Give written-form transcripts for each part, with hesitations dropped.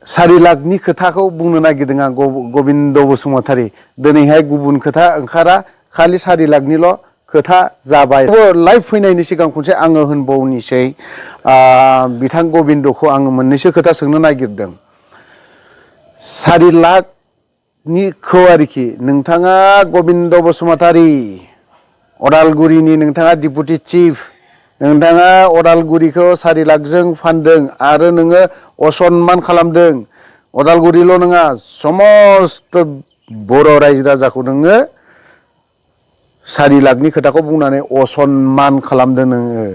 4 लाखनि खोथाखौ बुंनो नागिरदों आं गबिन्द बसुमतारी दिनैहाय गुबुन खोथा ओंखारा खालि 4 लाखनिल' खोथा जाबाय लाइभ फैनायनि सिगां खनसे आङो होनबावनिसै बिथां गबिन्दखौ आङो मोननैसो खोथा सोंनो नागिरदों 4 लाखनिखौ आरोखि नोंथाङा गबिन्द बसुमतारी अदालगुरिनि नोंथाङा डिपुटि चिफ नोंथाङा अदालगुरिखौ 4 लाखजों फानदों आरो नोङो असनमान खालामदों अदालगुरिल' नङा समस्त बर' रायजो राजाखौ नोङो 4 लाखनि खोथाखौ बुंनानै असनमान खालामदों नोङो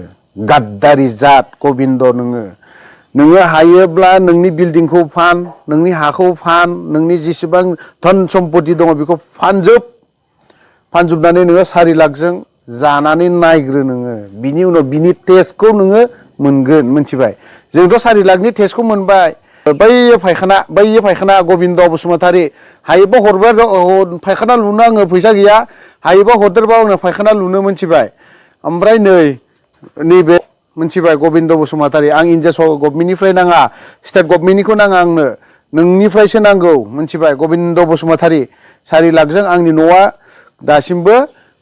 गाद्दारि जात गबिन्द नोङो हायोब्ला नोंनि बिल्डिंखौ फान नोंनि हाखौ फान नोंनि जेसेबां धन सम्पति दङ बेखौ फानजोबनानै नोङो 4 लाखजों जानानै नायग्रो नोङो बिनि उनाव बिनि टेस्टखौ नोङो मोनगोन मिथिबाय जोंथ' 4 लाखनि टेस्टखौ मोनबाय बै फायखाना गबिन्द बसुमतारी हायोबा हरबा फायखाना लुनो आङो फैसा गैया हायोबा हरदेरबा आंनो फायखाना लुनो मिथिबाय ओमफ्राय नैबे मिथिबाय गबिन्द बसुमतारी आं इन्डिया गभर्नमेन्टनिफ्राय नाङा स्टेट गभर्नमेन्टनिखौ नाङा आंनो नोंनिफ्रायसो नांगौ मिथिबाय गबिन्द बसुमतारी 4 लाखजों आंनि न'आ दासिमबो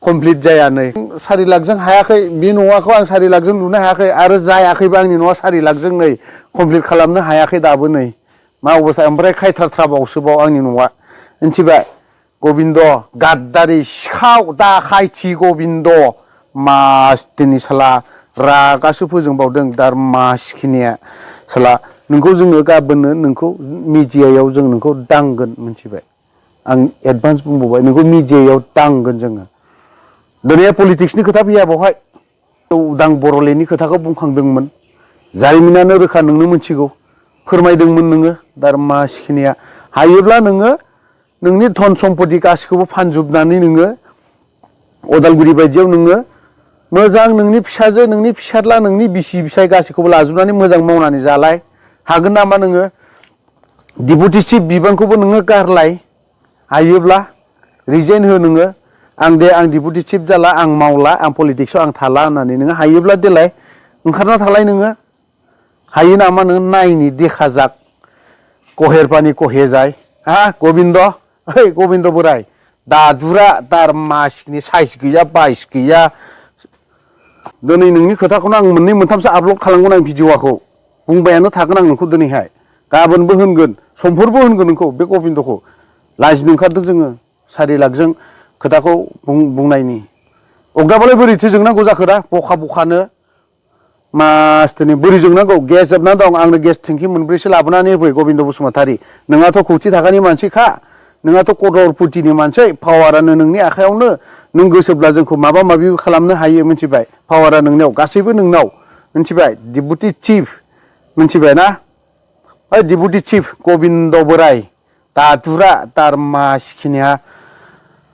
कमप्लिट जाया नै 4 लाखजों हायाखै बे न'खौ आं 4 लाखजों लुनो हायाखै आरो जायाखैबा आंनि न'आ 4 लाखजों नै कमप्लिट खालामनो हायाखै दाबो नै मा अबस्था ओमफ्राय खायथ्राथ्राबावसोबाव आंनि न'आ मिथिबाय गबिन्द गाद्दारि सिखाव दाखायथि गबिन्द मासथिनि साला रागासो फोजोंबावदों दारमा सिखिनिया साला नोंखौ जोङो गाबोननो नोंखौ मिडियायाव जों नोंखौ दांगोन मिथिबाय आं एडभान्स बुंबावबाय नोंखौ मिडियायाव दांगोन जोङो दिनै पलिटिक्सनि खोथा फैया बेवहाय उदां बर'लेण्डनि खोथाखौ बुंखांदोंमोन जारिमिनानो रोखा नोंनो मिथिगौ फोरमायदोंमोन नोङो दारमा सिखिनिया हायोब्ला नोङो नोंनि धन सम्पति गासिखौबो फानजोबनानै नोङो अदालगुरि बायदियाव नोङो मोजां नोंनि फिसाजो नोंनि फिसाज्ला नोंनि बिसि फिसाय गासिखौबो लाजोबनानै मोजां मावनानै जालाय हागोन नामा नोङो डिपुटि चिफ बिबानखौबो नोङो गारलाय हायोब्ला रिजाइन हो नोङो आं डिपुटि चिफ जाला आं मावला आं पलिटिक्सआव आं थाला होननानै नोङो हायोब्ला देलाय ओंखारना थालाय नोङो हायो नामा नोङो नायनि देखा जाक कहेरपानि कहे जाय हा गबिन्द ओइ गबिन्द बोराय दादुरा दारमासिकनि साइस गैया बाइस गैया दिनै नोंनि खोथाखौनो आं मोननै मोनथामसो आपल'ड खालामगोन आं भिडिअ'खौ बुंबायानो थागोन आं नोंखौ दिनैहाय गाबोनबो होनगोन समफोरबो होनगोन नोंखौ बे गबिन्दखौ लाजिनो ओंखारदों जोङो 4 लाखजों खोथाखौ बुंनायनि अगदाबालाय बोरैथो जोंनांगौ जाखो दा बखानो मासथिनि बोरै जोंनांगौ गेस जोबनानै दं आंनो गेस टेंकि मोनब्रैसो लाबोनानै होफै गबिन्द बसुमतारी नोंहाथ' कौटि थाखानि मानसिखा नोंहाथ' क्ररपतिनि मानसि पावारानो नोंनि आखायावनो नों गोसोब्ला जोंखौ माबा माबि खालामनो हायो मिथिबाय पावारा नोंनाव गासैबो नोंनाव मिथिबाय डिपुटि चिफ मिथिबाय ना ओइ डिपुटि चिफ गबिन्द बोराय दादुरा दारमा सिखिनिया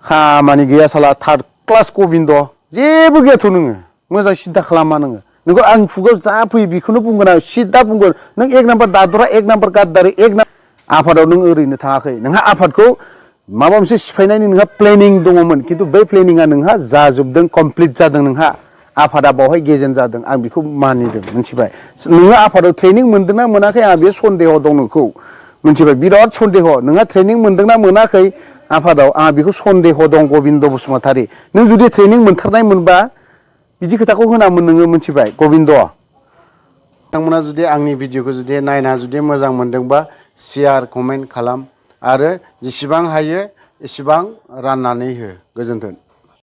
खामानि गैया साला थार्ड क्लास गबिन्द जेबो गैयाथ' नोङो मोजां सिन्था खालामा नोंखौ आं खुगायाव जा फैयो बेखौनो बुंगोन आं सिदा बुंगोन नों 1 नाम्बार दादुरा 1 नाम्बार गाद्दारि आफादाव नों ओरैनो थाङाखै नोंहा आफादखौ माबा मोनसे सिफायनायनि नोंहा प्लेनिं दङमोन खिन्थु बै प्लेनिंआ नोंहा जाजोबदों कमप्लिट जादों नोंहा आफादा बावहाय गेजेन जादों आं बेखौ मानिदों मिथिबाय नोङो आफादाव ट्रेनिं मोनदोंना मोनाखै आंहा बे सन्देह दं नोंखौ मिथिबाय बिराद सन्देह नोंहा ट्रेनिं मोनदोंना मोनाखै आफादाव आंहा बेखौ सन्देह दं गबिन्द बसुमतारी नों जुदि ट्रेनिं मोनथारनाय मोनबा बिदि खोथाखौ होनामोन नोङो मिथिबाय गबिन्द नोंथांमोना जुदि आंनि भिडिअखौ जुदि नायना जुदि मोजां मोनदोंबा शेयार कमेन्ट खालाम आरो जेसेबां हायो एसेबां राननानै हो गोजोन्थों।